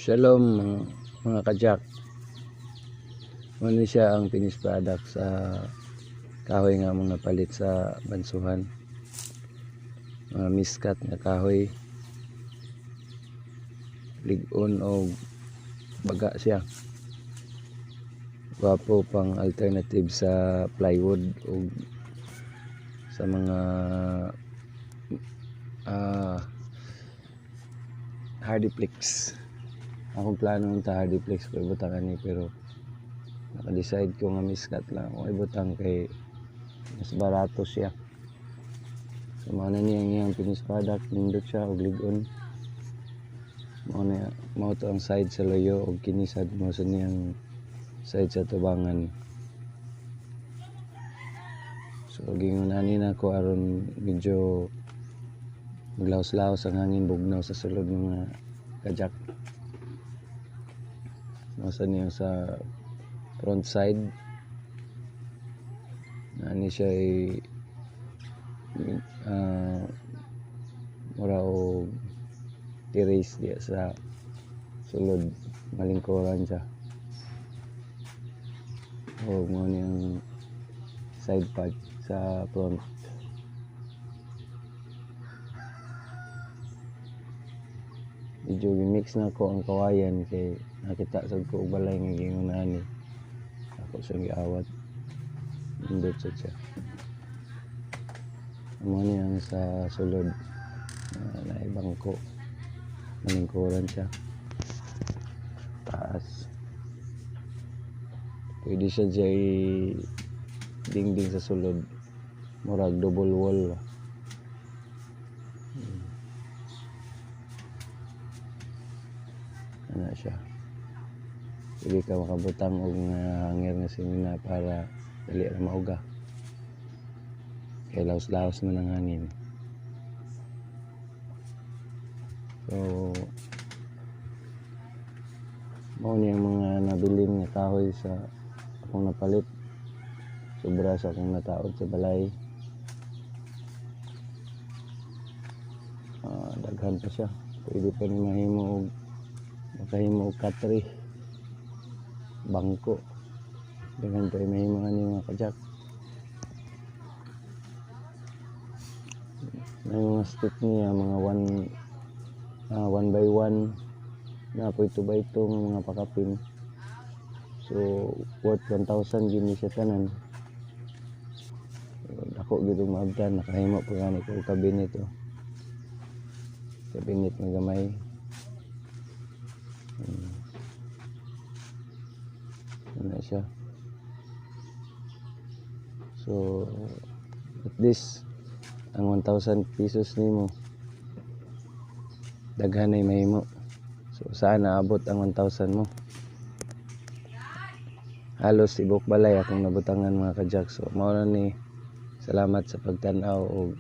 Shalom mga kajak. Mao ni siya ang finished product sa kahoy nga among napalit sa bansuhan. Mga miskat nga kahoy. Lig-on og baga siya. Gwapo pang alternative sa plywood og sa mga hardiplex. Akong plano unta hardiplex ko ibutang ani, pero naka-decide ko nga miskat lang ako ibutang kay mas barato siya. So mao na niya ang iyang finished product, nindot siya og lig-on. Mao na, mao to ang side sa loyo og kini sad mao sa niyang side sa tubangan. So gingon ani nako aron medyo maglaos-laos ang hangin, bugnaw sa sulod, mga kajak. Mao sa niya sa front side. Ani siya ay mura og terrace diya sa sulod, malingkuran siya. O mao ni ang side part sa front. Medyo mix na ko ang kawayan kay nakita sad ko og balay nga giingon ani. Ako siyang giawat. Nindot sad siya. Mao ni ang sa sulod naay bangko. Malingkuran siya. Taas. Pwede siya dya dingding sa sulod. Murag double wall ba. Ana siya. Pwede ka makabutang og mga hanger nga simina para dali ra mauga. Kay laos-laos man ang hangin. So mao ni ang mga nabilin nga kahoy sa akong napalit. Sobra sa akong nataod sa balay. Daghan pa siya. Pwede pa ni mahimo og makahimo og katre, bangko. Daghan pa mahimo ani, mga kajak. May mga stick niya, mga 1 by 1 na po, 2 by 2 nga mga pakapin. So worth 1,000 gini siya tanan. So, dako gyud og maabtan, nakahimo pa gani ko og cabinet, oh. Cabinet nga gamay. Ano siya. So at least ang 1,000 pesos nimo daghan ay mahimo. So saan naabot ang 1,000 mo? Halos tibok balay akong nabutangan, mga kajak. So mao na ni, salamat sa pagtan-aw og